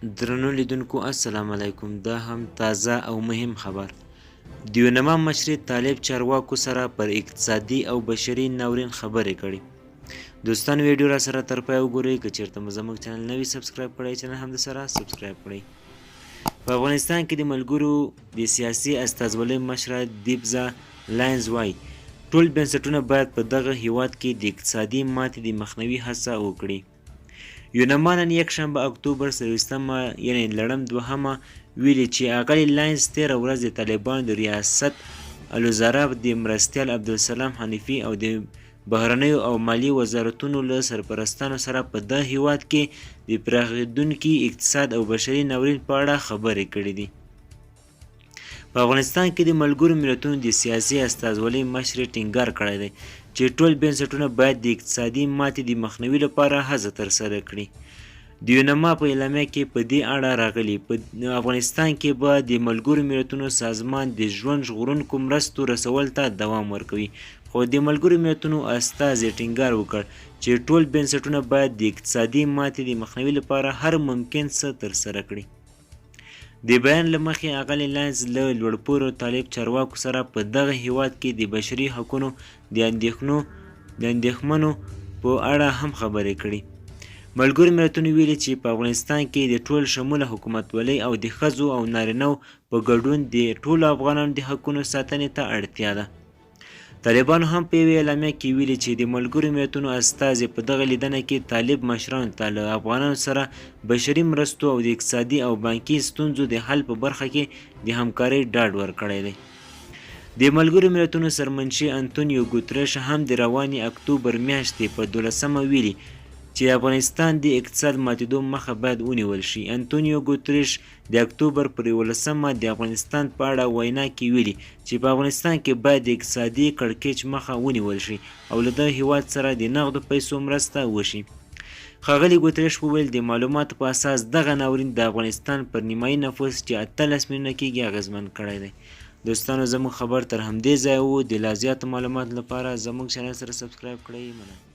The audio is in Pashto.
درنو لیدونکو السلام علیکم. دا هم تازه او مهم خبر، د یونما مشرې طالب چارواکو سره پر اقتصادي او بشري ناورین خبرې کړي. دوستان، ویډیو را سره تر پای وګورئ. که چیرته مو زموږ چینل نه وي subscribe کړی، چینل هم د سره subscribe کړئ. په افغانستان کې د ملګرو د سیاسي استازولۍ مشره دیبزا لاینز وايي، ټول بنسټونه باید په دغه هیواد کې د اقتصادي ماتې د مخنیوي هڅه وکړي. یونما نن یکشنبه اکتوبر 24مه، یعنې لړم دوهمه، ویلي چې اغلې لاینز تېره ورځ د طالبانو د ریاست الوزرا د مرستیال عبدالسلام حنیفي او د بهرنیو او مالي وزارتونو له سرپرستانو سره په دغه هیواد کې د پراخېدونکي اقتصاد او بشري ناورین په اړه خبرې کړې دي. په افغانستان کې د ملګرو ملتونو د سیاسي استازولۍ مشرې ټینګار کړی دی چې ټول بنسټونه باید د اقتصادي ماتې د مخنیوي لپاره هڅه ترسره کړي. د یونما په اعلامیه کې په دې اړه راغلي، په افغانستان کې به د ملګرو ملتونو سازمان د ژوند ژغورونکو مرستو رسول ته دوام ورکوي، خو د ملګرو ملتونو استازي ټینګار وکړ چې ټول بنسټونه باید د اقتصادي ماتې د مخنیوي لپاره هر ممکن څه ترسره کړي. د بیان له مخې، اغلې لاینز له لوړپوړو طالب چارواکو سره په دغه هیواد کې د بشري حقونو د اندېښنو د اندېښمنو په اړه هم خبرې کړي. ملګرو ملتونو ویلي چې په افغانستان کې د ټول شموله حکومتولۍ او د ښځو او نارینهو په ګډون د ټولو افغانانو د حقونو ساتنې ته اړتیا ده. طالبانو هم په یوې اعلامیه کې ویلي چې د ملګرو ملتونو استازي په دغه لیدنه کې طالب مشرانو ته له افغانانو سره بشري مرستو او د اقتصادي او بانکي ستونزو د حل په برخه کې د همکارۍ ډاډ ورکړی دی. د ملګرو ملتونو سرمنشي انتونیو ګوترش هم د روانې اکتوبر میاشتې په 12مه ویلي چې د افغانستان د اقتصاد ماتېدو مخه باید ونیول شي. انتونیو ګوترش د اکتوبر پر 11مه د افغانستان په اړه وینا کې ویلي چې په افغانستان کې باید د اقتصادي کړکېچ مخه ونیول شي او له دغه هیواد سره د نغدو پیسو مرسته وشي. ښاغلي ګوترش وویل، د معلوماتو په اساس دغه ناورین د افغانستان پر نیمایي نفوس چې 18 میلیونه کېږي اغېزمن کړی دی. دوستانو، زموږ خبر تر همدې ځایه وو. د لا زیاتو معلوماتو لپاره زموږ چینل سره subscribe کړئ. مننه.